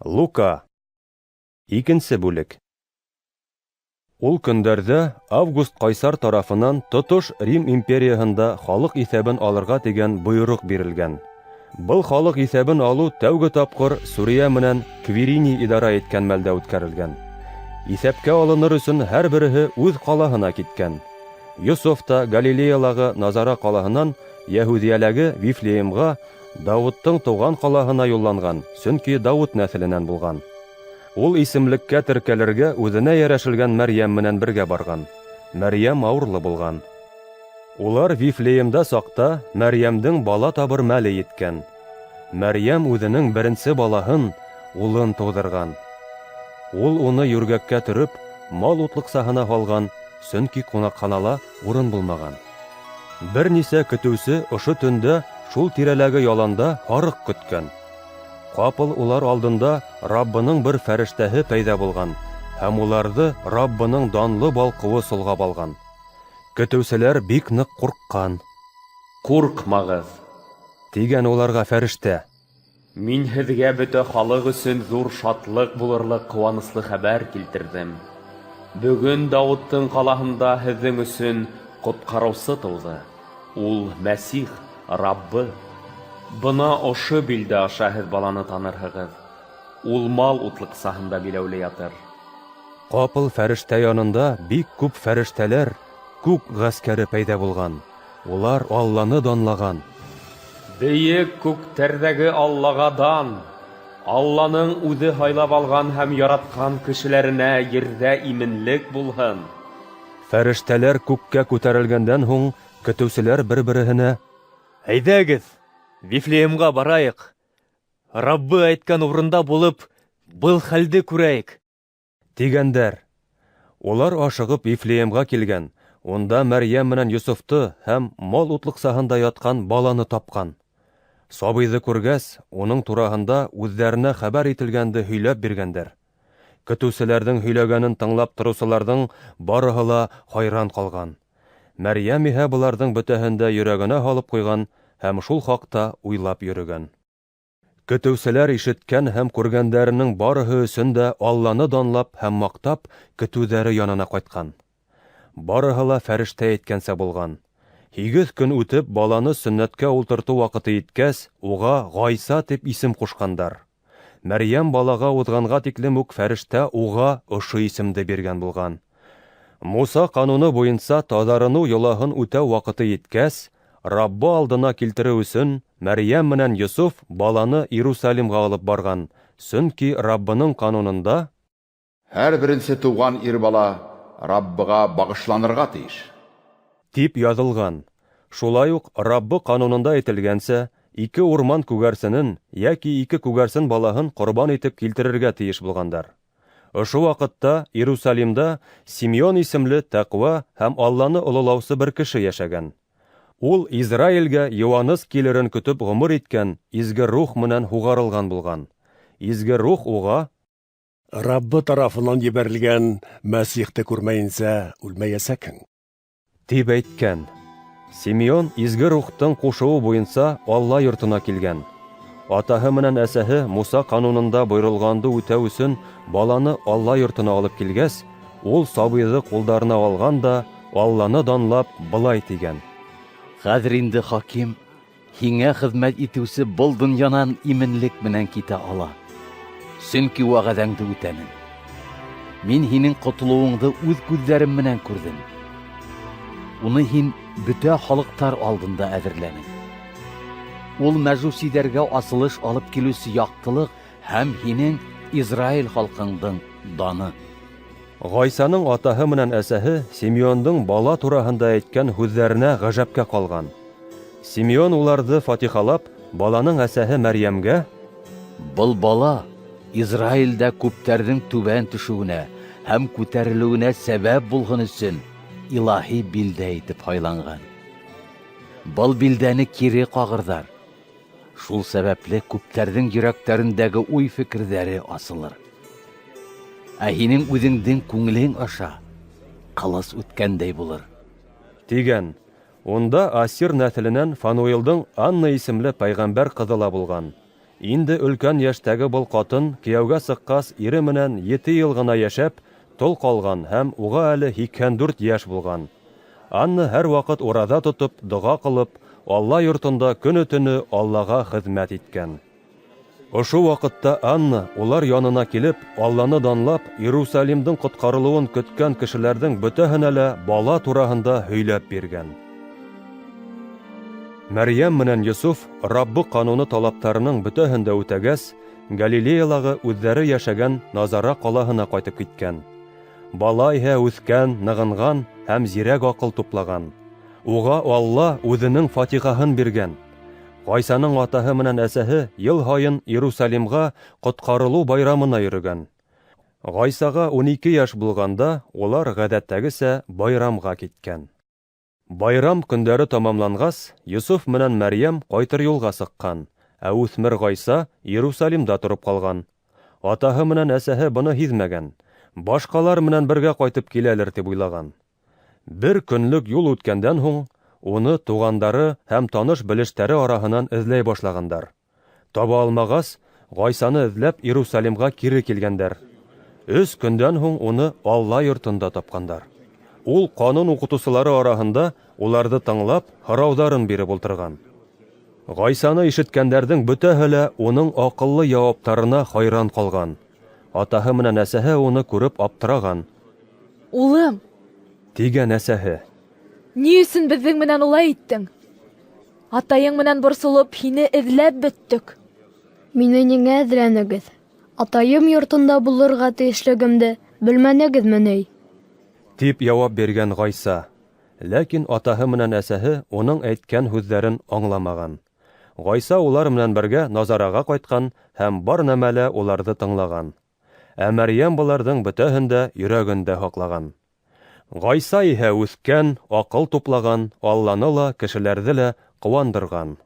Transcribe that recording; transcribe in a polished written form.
Лука. Икенсе бүлек. Ул көндәрҙә Август ҡайсар тарафынан тотош Рим империяһында халыҡ иҫәбен алырға тигән бойороҡ бирелгән. Был халыҡ иҫәбен алыу тәүге тапҡыр Сүриә менән Квириний идара иткән мәлдә үткәрелгән. Иҫәпкә алыныр өсөн һәр береһе үҙ ҡалаһына киткән. Йософ та Галилеялағы Назара ҡалаһынан Йәһүҙиәләге Вифлеемға, Дауыттың тыуған ҡалаһына юлланған, сөнки Дауыт нәҫеленән булған. Ул исемлеккә теркәлергә үҙенә йәрәшелгән Мәрйәм менән бергә барған. Мәрйәм ауырлы булған. Улар Вифлеемда саҡта Мәрйәмдең бала табыр мәле еткән. Мәрйәм үҙенең беренсе балаһын, улын тыуҙырған. Ул уны йүргәккә төрөп, мал утлыҡсаһына һалған, сөнки ҡунаҡханала урын булмаған. Бер нисә көтөүсе ошо төндә шул тирәләге яланда һарыҡ көткән. Ҡапыл улар алдында Раббының бер фәрештәһе пәйҙә булған һәм уларҙы Раббының данлы балҡыуы солғап алған. Көтөүселәр бик ныҡ ҡурҡҡан. Ҡурҡмағыҙ, тигән уларға фәрештә. Мин һеҙгә бөтә халыҡ өсөн ҙур шатлыҡ булырлыҡ ҡыуаныслы хәбәр килтерҙем. Бөгөн Дауыттың ҡалаһында һеҙҙең өсөн Ҡотҡарыусы тыуҙы, Ул Мәсих, Раббы. Бына ошо билдә аша һеҙ баланы танырһығыҙ, Ул мал утлыҡсаһында биләүле ятыр. Ҡапыл фәрештә янында бик күп фәрештәләр, күк ғәскәре пәйҙә булған. Улар Алланы данлаған. Бейек күктәрҙәге Аллаға дан! Алланың үҙе һайлап алған һәм яратҡан кешеләренә ерҙә именлек булһын! Фәрештәләр күккә күтәрелгәндән һуң, көтөүселәр бер-береһенә: Әйҙәгеҙ, Вифлеемға барайыҡ, Раббы әйткән урында булып, был хәлде күрәйек. Тигәндәр. Улар ашығып Вифлеемға килгән, унда Мәрйәм менән Йософто һәм мал утлыҡсаһында ятҡан баланы тапҡан. Сабыйҙы күргәс, уның тураһында үҙҙәренә хәбәр ителгәнде һөйләп биргәндәр. Көтөүселәрҙең һөйләгәнен тыңлап тороусыларҙың барыһы ла хайран ҡалған. Мәрйәм иһә быларҙың бөтәһен дә йөрәгенә һалып ҡуйған һәм шул хаҡта уйлап йөрөгән. Көтөүселәр ишеткән һәм күргәндәренең барыһы өсөн дә Алланы данлап һәм маҡтап, көтөүҙәре янына ҡайтҡан. Барыһы ла фәрештә әйткәнсә булған. Һигеҙ көн үтеп, баланы сөннәткә ултыртыу ваҡыты еткәс, уға Ғайса тип исем ҡушҡандар. Мәрйәм балаға уҙғанға тиклем үк фәрештә уға ошо исемде биргән булған. Муса ҡануны буйынса таҙарыныу йолаһын үтәү ваҡыты еткәс, Раббы алдына килтереү өсөн Мәрйәм менән Йософ баланы Иерусалимға алып барған, сөнки Раббының ҡанунында: Һәр беренсе тыуған ир бала Раббыға бағышланырға тейеш. Тип яҙылған. Шулай уҡ Раббы ҡанунында әйтелгәнсә, ике урман күгәрсенен йәки ике күгәрсен балаһын ҡорбан итеп килтерергә тейеш булғандар. Ошо ваҡытта Иерусалимда Симеон исемле тәҡүә һәм Алланы ололаусы бер кеше йәшәгән. Ул Израилгә Йыуаныс килерен көтөп ғүмер иткән Изге Рух менән һуғарылған булған. Изге Рух уға: Раббы тарафынан ебәрелгән Мәсихте күрмәйенсә үлмәйәсәкһең. Тип әйткән. Симеон Изге Рухтың ҡушыуы буйынса Алла йортона килгән. Атаһы менән әсәһе Муса ҡанунында бойоролғанды үтәү өсөн баланы Алла йортона алып килгәс, ул сабыйҙы ҡулдарына алған да, Алланы данлап, былай тигән: Хәҙер инде, хаким, һиңә хеҙмәт итеүсе был донъянан именлек менән китә ала. Сөнки вәғәҙәңде үтәнең. Мин һинең ҡотолоуыңды үҙ күҙҙәрем менән күрҙем. Уны һин бөтә халыҡтар алдында әҙерләнең. Ул мәжүсиҙәргә асылыш алып килеүсе яҡтылыҡ һәм һинең Израиль халҡыңдың даны. Ғайсаның атаһы менән әсәһе Симеондың бала тураһында әйткән һүҙҙәренә ғәжәпкә ҡалған. Симеон уларҙы фатихалап, баланың әсәһе Мәрйәмгә: Был бала Израилдә күптәрҙең түбән төшөүенә һәм күтәрелеүенә сәбәп булһын өсөн илаһи билдә итеп һайланған. Был билдәне кире ҡағырҙар. Шул сәбәпле күптәрҙең йөрәктәрендәге уй-фекерҙәре асылыр. Ә һинең үҙеңдең күңелең аша ҡылыс үткәндәй булыр. Тигән. Унда Асир нәҫеленән Фануилдың Анна исемле пәйғәмбәр ҡыҙы ла булған. Инде өлкән йәштәге был ҡатын кейәүгә сыҡҡас ире менән 7 йыл ғына йәшәп, тол ҡалған һәм уға әле 84 йәш булған. Анна һәр ваҡыт ураҙа тотоп, доға ҡылып, Алла йортонда көнө-төнө Аллаға хеҙмәт иткән. Ошо ваҡытта Анна улар янына килеп, Алланы данлап, Иерусалимдың ҡотҡарылыуын көткән кешеләрҙең бөтәһенә лә бала тураһында һөйләп биргән. Мәрйәм менән Йософ Раббы ҡануны талаптарының бөтәһен дә үтәгәс, Галилеялағы үҙҙәре йәшәгән Назара ҡалаһына ҡайтып киткән. Бала иһә үҫкән, нығынған һәм зирәк аҡыл туплаған. Уға Алла үҙенең фатихаһын биргән. Ғайсаның атаһы менән әсәһе йыл һайын Иерусалимға ҡотҡарылыу байрамына йөрөгән. Ғайсаға 12 йәш булғанда, улар ғәҙәттәгесә байрамға киткән. Байрам көндәре тамамланғас, Йософ менән Мәрйәм ҡайтыр юлға сыҡҡан, ә үҫмер Ғайса Иерусалимда тороп ҡалған. Атаһы менән әсәһе быны һиҙмәгән, башҡалар менән бергә ҡайтып киләлер тип уйлаған. Бер көнлөк юл үткәндән һуң, уны туғандары һәм таныш-белештәре араһынан эҙләй башлағандар. Таба алмағас, Ғайсаны эҙләп Иерусалимға кире килгәндәр. 3 көндән һуң уны Алла йортонда тапҡандар. Ул ҡанун уҡытыусылары араһында уларҙы тыңлап, һорауҙарын биреп ултырған. Ғайсаны ишеткәндәрҙең бөтәһе лә уның аҡыллы яуаптарына хайран ҡалған. Атаһы менән әсәһе уны күреп аптыраған. Улым, тигән әсәһе. Ни өсөн беҙҙең менән улай иттең? Атайың менән борсолоп, һине эҙләп бөттөк. Мине ниңә эҙләнегеҙ? Атайым йортонда булырға тейешлегемде белмәнегеҙме ни? Тип яуап биргән Ғайса. Ләкин атаһы менән әсәһе уның әйткән һүҙҙәрен аңламаған. Ғайса улар менән бергә Назараға ҡайтҡан һәм бар нәмәлә уларҙы тыңлаған. Ә Мәрйәм быларҙың бөтәһен дә йөрәгендә һаҡлаған. Ғайса иһә үҫкән, аҡыл туплаған, Алланы ла, кешеләрҙе лә ҡыуандырған.